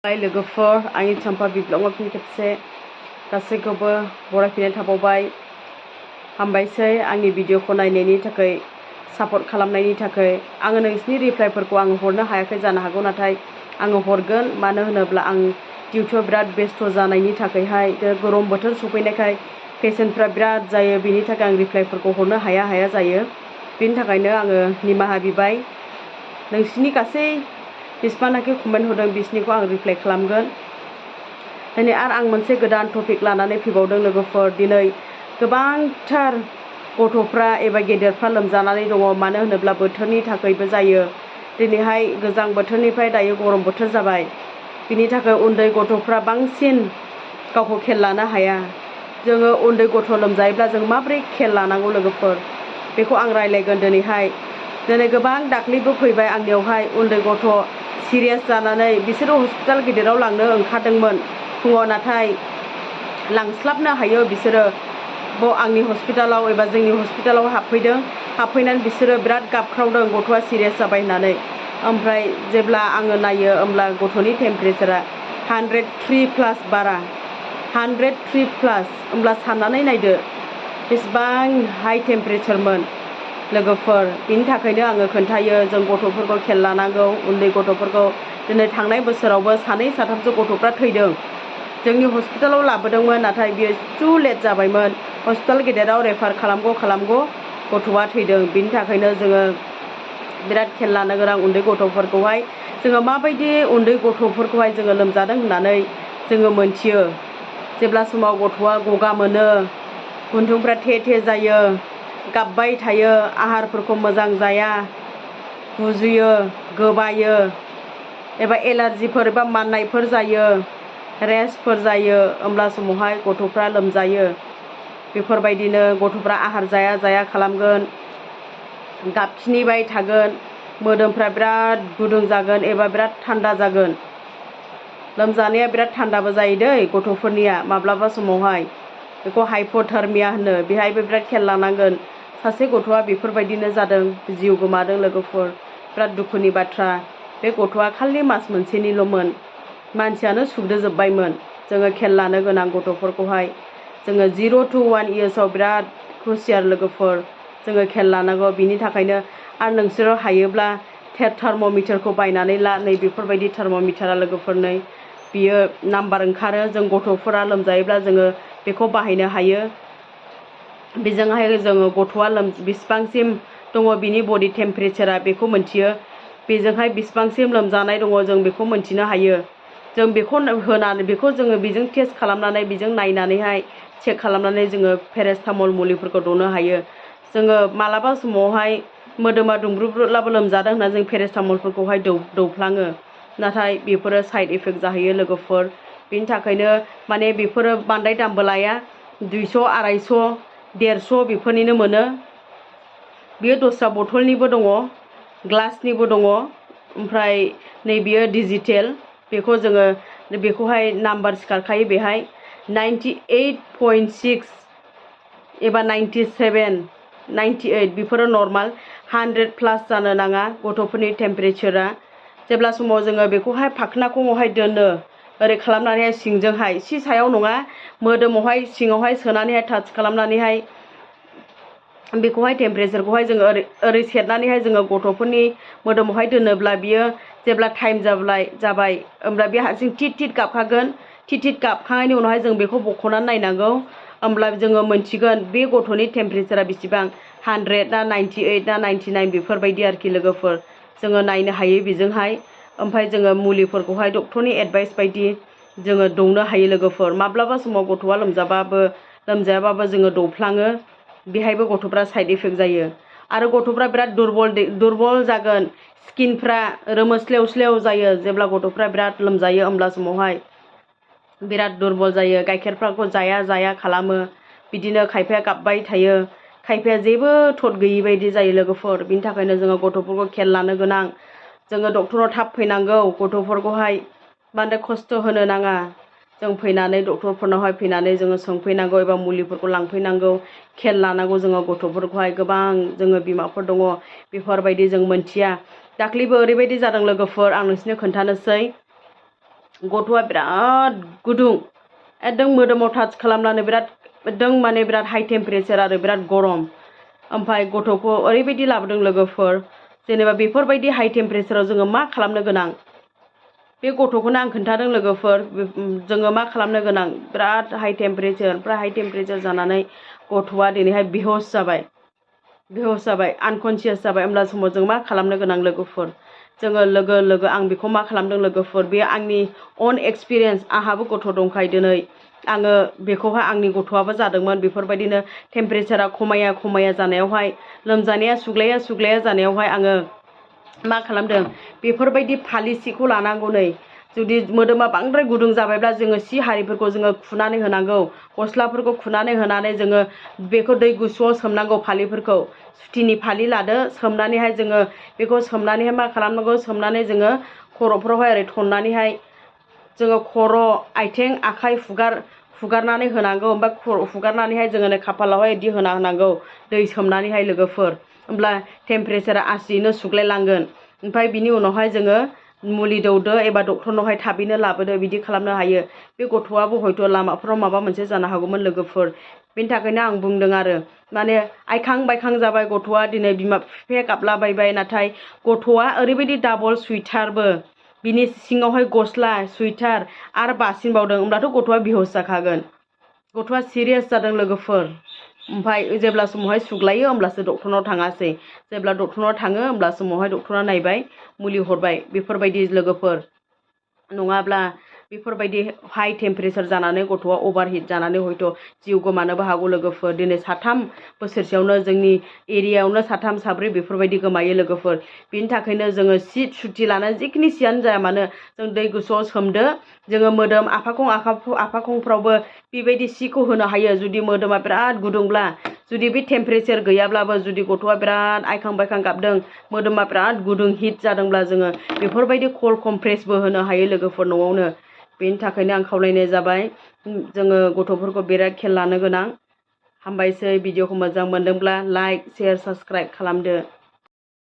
लोगोफोर आंनि चाम्पा बिब्लगाव फिन खेबसे गासैखौबो बरायफिननाय थाबावबाय हामबायसै आंनि भिडिअखौ नायनायनि थाखाय सापर्ट खालामनायनि थाखाय आङो नोंसिनि रिप्लाइफोरखौ आङो हरनो हायाखै जानो हागौ नाथाय आङो हरगोन मानो होनोब्ला आं डिउटियाव बिराद बेस्थ' जानायनि थाखायहाय गरम बोथोर सफैनायखाय पेसेन्टफ्रा बिराद जायो बिनि थाखाय आं रिप्लाइफोरखौ हरनो हाया जायो बिनि थाखायनो आङो निमाहा बिबाय नोंसिनि गासै बिसिबांनाखि कमेन्ट हरदों बिसिनिखौ आं रिप्लाइ खालामगोन दिनै आरो आं मोनसे गोदान टपिक लानानै फैबावदों लोगोफोर दिनै गोबांथार गथ'फ्रा एबा गेदेरफ्रा लोमजानानै दङ मानो होनोब्ला बोथोरनि थाखायबो जायो दिनैहाय गोजां बोथोरनिफ्राय दायो गरम बोथोर जाबाय बिनि थाखाय उन्दै गथ'फ्रा बांसिन गावखौ खेल लानो हाया जोङो उन्दै गथ' लोमजायोब्ला जों माबोरै खेल लानांगौ लोगोफोर बेखौ आं रायलायगोन दिनै गोबां दाख्लैबो फैबाय आंनियावहाय उन्दै गथ' सिरियास जानानै बिसोरो हस्पिटाल गिदिराव लांनो ओंखारदोंमोन फुङाव नाथाय लांस्लाबनो हायो बिसोरो आंनि हस्पिटालाव एबा जोंनि हस्पिटालाव हाबफैनानै बिसोरो बिराद गाबख्रावदों गथ'आ सिरियास जाबाय होननानै ओमफ्राय जेब्ला आङो नायो होमब्ला गथ'नि टेम्पारेचारा 103 प्लास बारा 103 प्लास होमब्ला साननानै नायदो बेसेबां हाइ टेम्पारेचारमोन लोगोफोर बिनि थाखायनो आङो खोन्थायो जों गथ'फोरखौ खेल लानांगौ उन्दै गथ'फोरखौ दिनै थांनाय बोसोरावबो सानै साथामसो गथ'फ्रा थैदों जोंनि हस्पिटालाव लाबोदोंमोन नाथाय बियो टु लेट जाबायमोन हस्पिटाल गेदेराव रेफार खालामगौ गथ'आ थैदों बिनि थाखायनो जोङो बिराद खेल लानो गोनां उन्दै गथ'फोरखौहाय जोङो माबायदि उन्दै गथ'फोरखौहाय जोङो लोमजादों होननानै जोङो मोनथियो जेब्ला समाव गथ'आ गगा मोनो गुन्थुंफ्रा थे जायो गाबबाय थायो आहारफोरखौ मोजां जाया गुजुयो गोबायो एबा एलार्जिफोर एबा माननायफोर जायो रेसफोर जायो होमब्ला समावहाय गथ'फ्रा लोमजायो बेफोरबायदिनो गथ'फ्रा आहार जाया खालामगोन गाबखिनिबाय थागोन मोदोमफ्रा बिराद गुदुं जागोन एबा बिराद थान्दा जागोन लोमजानाया बिराद थान्दाबो जायो दै गथ'फोरनिया माब्लाबा समावहाय बेखौ हाइप'थार्मिया होनो बेहायबो बिराद खेल लानांगोन सासे गथ'आ बेफोरबायदिनो जादों जिउ गोमादों लोगोफोर बिराद दुखुनि बाथ्रा बे गथ'आ खालि मास मोनसेनिल'मोन मानसियानो सुग्दोजोब्बायमोन जोङो खेल लानो गोनां गथ'फोरखौहाय जोङो 0 to 1 इयार्सआव बिराद हुसियार लोगोफोर जोङो खेल लानांगौ बिनि थाखायनो आरो नोंसोरो हायोब्ला थार्म'मिटारखौ बायनानै ला नै बेफोरबायदि थार्म'मिटारा लोगोफोरनै बियो नाम्बार ओंखारो जों गथ'फोरा लोमजायोब्ला जोङो बेखौ बाहायनो हायो बेजोंहाय जोङो गथ'आ बेसेबांसिम दङ बिनि बडि टेम्पारेचारा बेखौ मोनथियो बेजोंहाय बेसेबांसिम लोमजानाय दङ जों बेखौ मोनथिनो हायो जों बेखौ होनानै बेखौ जोङो बेजों टेस्ट खालामनानै बेजों नायनानैहाय चेक खालामनानै जोङो पेरासिटामल मुलिफोरखौ दौनो हायो जोङो मालाबा समावहाय मोदोमा दुंब्रुब्रुलाबो लोमजादों होनना जों पेरासिटामलफोरखौहाय दौफ्लाङो नाथाय बेफोरो साइड इफेक्ट जाहैयो लोगोफोर बिनि थाखायनो माने बेफोरो बांद्राय दामबो लाया 200 250 150 बेफोरनिनो मोनो बियो दस्रा बथलनिबो दङ ग्लासनिबो दङ ओमफ्राय नैबेयो डिजिटेल बेखौ जोङो बेखौहाय नाम्बार सिखारखायो बेहाय 98.6 एबा 97 98 बेफोरो नर्माल 100 प्लास जानो नाङा गथ'फोरनि टेम्पारेचारा जेब्ला समाव जोङो बेखौहाय फाखोनाखौहाय दोनो ओरै खालामनानैहाय सिंजोंहाय सि सायाव नङा मोदोमावहाय सिङावहाय सोनानैहाय टाच खालामनानैहाय बेखौहाय टेम्पारेचारखौहाय जोङो ओरै सेरनानैहाय जोङो गथ'फोरनि मोदोमावहाय दोनोब्ला बियो जेब्ला टाइम जाबाय होमब्ला बे हारसिं थिट गाबखागोन थिट गाबखांनायनि उनावहाय जों बेखौ बख'नानै नायनांगौ होमब्ला जोङो मोनथिगोन बे गथ'नि टेम्पारेचारा बेसेबां 100 ना 98 ना 99 बेफोरबायदि आरोखि लोगोफोर जोङो नायनो हायो बेजोंहाय ओमफ्राय जोङो मुलिफोरखौहाय डक्टरनि एडभाइस बायदि जोङो दौनो हायो लोगोफोर माब्लाबा समाव गथ'आ लोमजायाबाबो जोङो दौफ्लाङो बेहायबो गथ'फ्रा साइड इफेक्ट जायो आरो गथ'फ्रा बिराद दुरबल जागोन स्किनफ्रा रोमोस्लेव जायो जेब्ला गथ'फ्रा बिराद लोमजायो होमब्ला समावहाय बिराद दुरबल जायो गाइखेरफोरखौ जाया खालामो बिदिनो खायफाया गाबबाय थायो खायफाया जेबो थद गैयि बायदि जायो लोगोफोर बिनि थाखायनो जोङो गथ'फोरखौ खेल लानो गोनां जोङो डक्टराव थाब फैनांगौ गथ'फोरखौहाय बांद्राय खस्थ' होनो नाङा जों फैनानै डक्टरफोरनावहाय फैनानै जोङो सोंफैनांगौ एबा मुलिफोरखौ लांफैनांगौ खेल लानांगौ जोङो गथ'फोरखौहाय गोबां जोङो बिमाफोर दङ बेफोरबायदि जों मोनथिया दाख्लैबो ओरैबायदि जादों लोगोफोर आं नोंसिनो खोन्थानोसै गथ'आ बिराद गुदुं एकदम मोदोमाव टाच खालामनानै एकदम माने बिराद हाई टेम्पारेचार आरो बिराद गरम ओमफ्राय गथ'खौ ओरैबायदि लाबोदों लोगोफोर जेनेबा बेफोरबायदि हाई टेम्पारेचाराव जोङो मा खालामनो गोनां बे गथ'खौनो आं खोन्थादों लोगोफोर जोङो मा खालामनो गोनां बिराद हाई टेम्पारेचार जानानै गथ'आ दिनैहाय बेहोश जाबाय आनकनसियास जाबाय होमब्ला समाव जों मा खालामनो गोनां लोगोफोर जोङो लोगो आं बेखौ मा खालामदों लोगोफोर बे आंनि अन एक्सपिरियेन्स आंहाबो गथ' दंखायो दिनै आङो बेखौहाय आंनि गथ'आबो जादोंमोन बेफोरबायदिनो टेम्पारेचारा खमाया जानायावहाय लोमजानाया सुग्लाया जानायावहाय आङो मा खालामदों बेफोरबायदि फालि सिखौ लानांगौ नै जुदि मोदोमा बांद्राय गुदुं जाबायब्ला जोङो सि हारिफोरखौ जोङो खुनानै होनांगौ गस्लाफोरखौ खुनानै होनानै जोङो बेखौ दै गुसुआव सोमनांगौ फालिफोरखौ सुथिनि फालि लादो सोमनानैहाय जोङो बेखौ सोमनानैहाय मा खालामनांगौ सोमनानै जोङो खर'फोरावहाय ओरै थननानैहाय जोङो खर' आथिं आखाइ हुगारनानै होनांगौ ओमफ्राय हुगारनानैहाय जोङो नै खाफालावहाय इदि होनांगौ दै सोमनानैहाय लोगोफोर होमब्ला टेम्पारेचारा आस्थियैनो सुग्लायलांगोन ओमफ्राय बिनि उनावहाय जोङो मुलि दौदो एबा डक्टरनावहाय थाबैनो लाबोदो बिदि खालामनो हायो बे गथ'आबो हयथ' लामाफोराव माबा मोनसे जानो हागौमोन लोगोफोर बेनि थाखायनो आं बुंदों आरो माने आइखां बायखां जाबाय गथ'आ दिनै बिमा बिफाया गाबलाबायबाय नाथाय गथ'आ ओरैबायदि डाबल सुइटारबो बिनि सिङावहाय गस्ला सुइटार आरो बासिनबावदों होमब्लाथ' गथ'आ बेहोश जाखागोन गथ'आ सिरियास जादों लोगोफोर ओमफ्राय जेब्ला समावहाय सुग्लायो होमब्लासो डक्टरनाव थाङासै जेब्ला डक्टरनाव थाङो होमब्ला समावहाय डक्टरा नायबाय मुलि हरबाय बेफोरबायदि लोगोफोर नङाब्ला बेफोरबायदि हाई टेम्पारेचार जानानै गथ'आ अभारहिट जानानै हयथ' जिउ गोमानोबो हागौ लोगोफोर दिनै 3 बोसोरसेयावनो जोंनि एरियायावनो 3 साब्रै बेफोरबायदि गोमायो लोगोफोर बिनि थाखायनो जोङो सुथि लानानै जिखिनि सियानो जाया मानो जों दै गुसुआव सोमदो जोङो मोदोम आफाखंफ्रावबो बेबायदि सिखौ होनो हायो जुदि मोदोमा बिराद गुदुंब्ला जुदि बे टेम्पारेचार गैयाब्लाबो जुदि गथ'आ बिराद आइखां बायखां गाबदों मोदोमा बिराद गुदुं हिट जादोंब्ला जोङो बेफोरबायदि कल्ड कमप्रेसबो होनो हायो लोगोफोर न'आवनो बेनि थाखायनो आं खावलायनाय जाबाय जोङो गथ'फोरखौ बिराद खेल लानो गोनां हामबायसै भिडिअखौ मोजां मोनदोंब्ला लाइक शेयार साबस्क्राइब खालामदो।